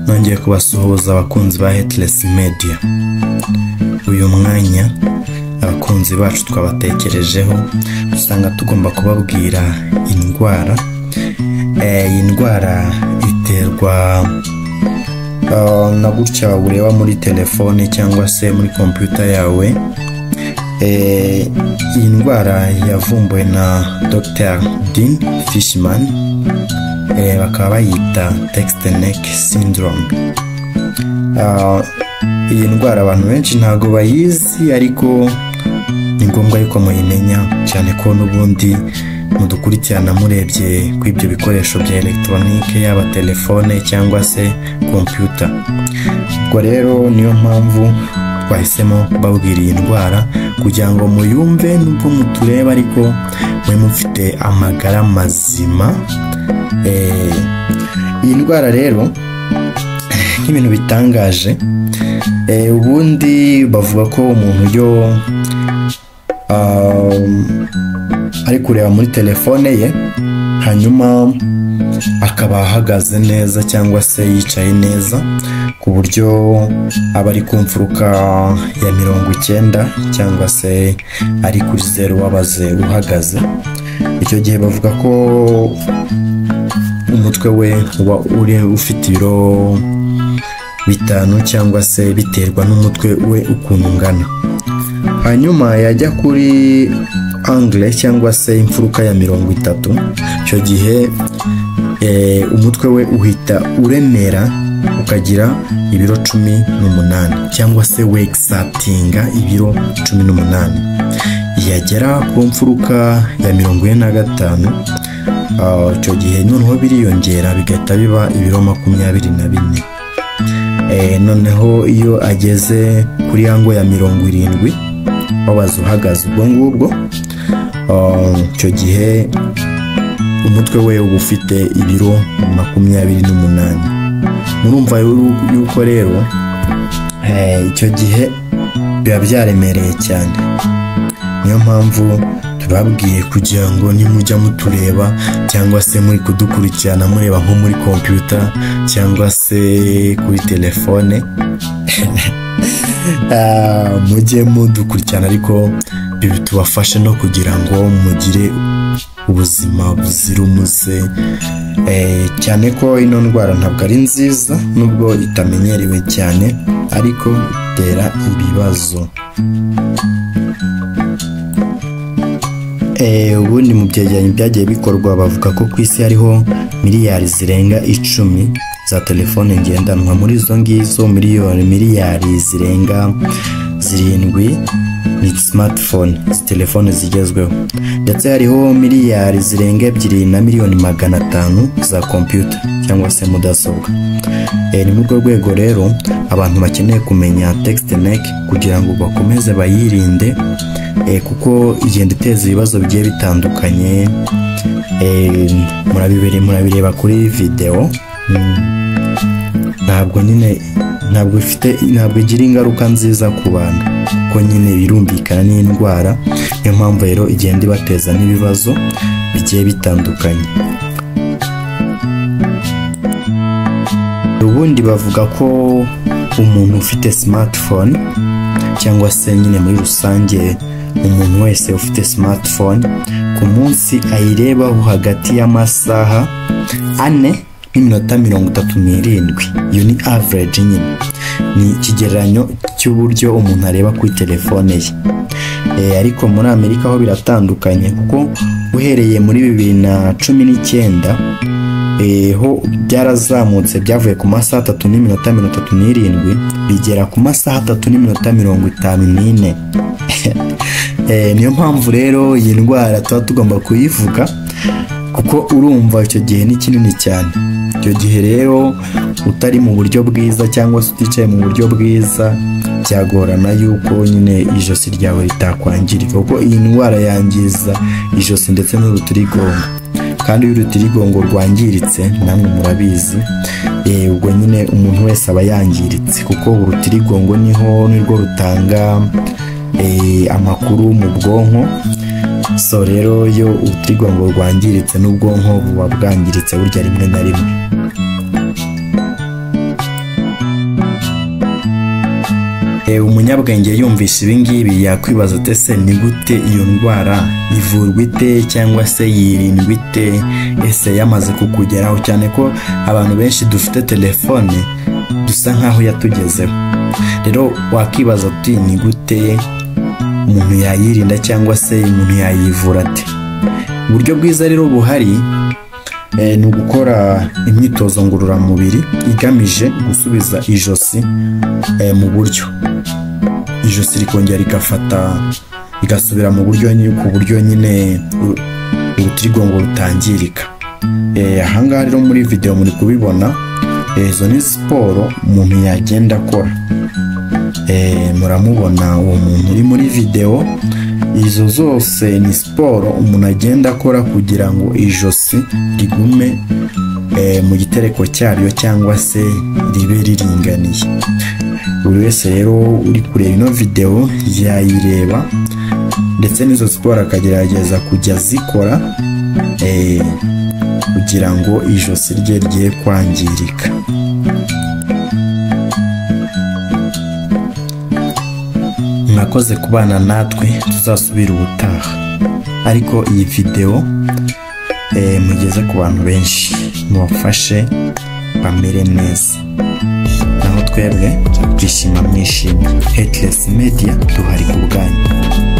Nongeye kubasuhuza abakunzi ba Headless Media. Uyu mwanya abakunzi bacu twabatekerejeho, usanga tugomba kubabwira indwara. Iyi ndwara iterwa na gutya ureba muri telefone cyangwa se muri computer yawe. Iyi ndwara yavumbuwe na Dr. Dean Fishman, bakaba bayita text neck syndrome. Iyi ndwara abantu benshi ntago bayizi, ariko ni ngombwa yuko muyimenya, cyane ko n'ubundi mudukurikirana murebye ku ibyo bikoresho bya electronique, yaba telefone cyangwa se computer. Ubwo rero niyo mpamvu twahisemo kubabwira iyi ndwara kugira ngo muyumve, nubwo mutureba ariko mwe mufite amagara mazima. Iyi ndwara rero nk'ibintu bitangaje, ubundi bavuga ko umuntu yo ari kureba muri telefone ye, hanyuma akaba ahagaze neza cyangwa se yicaye neza, ku buryo aba ari ku mfuruka ya 90 cyangwa se ari kuri 0 wabaze uhagaze. Icyo gihe bavuga ko umutwe we uba uri ufite ibiro 5 cyangwa se biterwa n'umutwe we ukuntu ungana. Hanyuma yajya kuri angle cyangwa se imfuruka ya 30, icyo gihe umutwe we uhita uremera ukagira ibiro 18 cyangwa se wexatinga ibiro 18. Yagera ku mfuruka ya 45, icyo gihe noneho biriyongera bigahita biba ibiro 24. Noneho iyo ageze kuri ango ya 70 wabaze uhagaze ubwo ngubwo, icyo gihe umutwe we uba ufite ibiro 28. Murumva yuko rero icyo gihe biba byaremereye cyane. Niyo mpamvu tubabwiye kugira ngo nimujya mutureba cyangwa se muri kudukurikirana mureba nko muri computer cyangwa se kuri telefone, mujye mudukurikirana, ariko tubafashe no kugira ngo mugire ubuzima buzira umuze. Cyane ko ino ndwara ntabwo ari nziza, nubwo itamenyerewe cyane, ariko itera ibibazo. Ubundi mu byegeranyo byagiye bikorwa bavuga ko ku isi hariho miliyari zirenga 10 za telefone ngendanwa. Muri izo ngizo miliyari zirenga 7 ni smartphone, telefone zigezweho, ndetse hariho miliyari zirenga 2 na miliyoni 500 za computer cyangwa se mudasobwa. Ni muri urwo rwego rero abantu bakeneye kumenya text neck kugira ngo bakomeze bayirinde, kuko igenda iteza ibibazo bigiye bitandukanye. Murabireba kuri video. Ntabwo nyine ntabwo igira ingaruka nziza ku bantu, kuko nyine birumvikana n'indwara. Niyo mpamvu rero igenda ibateza n'ibibazo bigiye bitandukanye. Ubundi bavuga ko umuntu ufite smartphone cyangwa se nyine muri rusange umuntu wese ufite smartphone ku munsi ayirebaho hagati y'amasaha 4 n'iminota 37. Iyo ni average nyine, ni ikigereranyo cy'uburyo umuntu areba kuri telefone ye. Ariko muri Amerika ho biratandukanye, kuko uhereye muri 2019 ho byarazamutse, byavuye ku masaha 3 n'iminota 37 bigera ku masaha 3 n'iminota 54. Niyo mpamvu rero iyi ndwara tuba tugomba kuyivuga, kuko urumva icyo gihe ni kinini cyane. Icyo gihe rero utari mu buryo bwiza cyangwa se uticaye mu buryo bwiza, byagorana yuko nyine ijosi ryawe ritakwangirika, kuko iyi ndwara yangiza ijosi ndetse n'urutirigongo. Kandi iyo urutirigongo rwangiritse namwe murabizi, ubwo nyine umuntu wese aba yangiritse, kuko urutirigongo niho nirwo rutanga amakuru mu bwonko. So rero iyo urutirigongo rwangiritse n'ubwonko buba bwangiritse burya rimwe na rimwe. Umunyabwenge yumvise ibi ngibi yakwibaza ati ese ni gute iyo ndwara ivurwa ite cyangwa se yirindwa ite, ese yamaze kukugeraho? Cyane ko abantu benshi dufite telefone dusa nkaho yatugezeho. Rero wakibaza uti ni gute umuntu yayirinda cyangwa se umuntu yayivura ate? Uburyo bwiza rero buhari ni ugukora imyitozo ngororamubiri igamije gusubiza ijosi mu buryo, ijosi rikongera rigafata rigasubira mu buryo ku buryo nyine urutirigongo rutangirika. Ahangaha rero muri video muri kubibona, izo ni siporo umuntu yagenda akora. Muramubona uwo muntu uri muri video, izo zose ni siporo umuntu agenda akora kugira ngo ijosi rigume mu gitereko cyaryo cyangwa se ribe riringaniye. Buri wese rero uri kureba ino video yayireba, ndetse n'izo siporo akagerageza kujya zikora kugira ngo ijosi rye rye kwangirika. Mwakoze kubana natwe, tuzasubira ubutaha. Ariko iyi video mugeze ku bantu benshi, mubafashe bamere neza. Naho twebwe twishima mwishimye. Headless Media duhari ku bwanyu.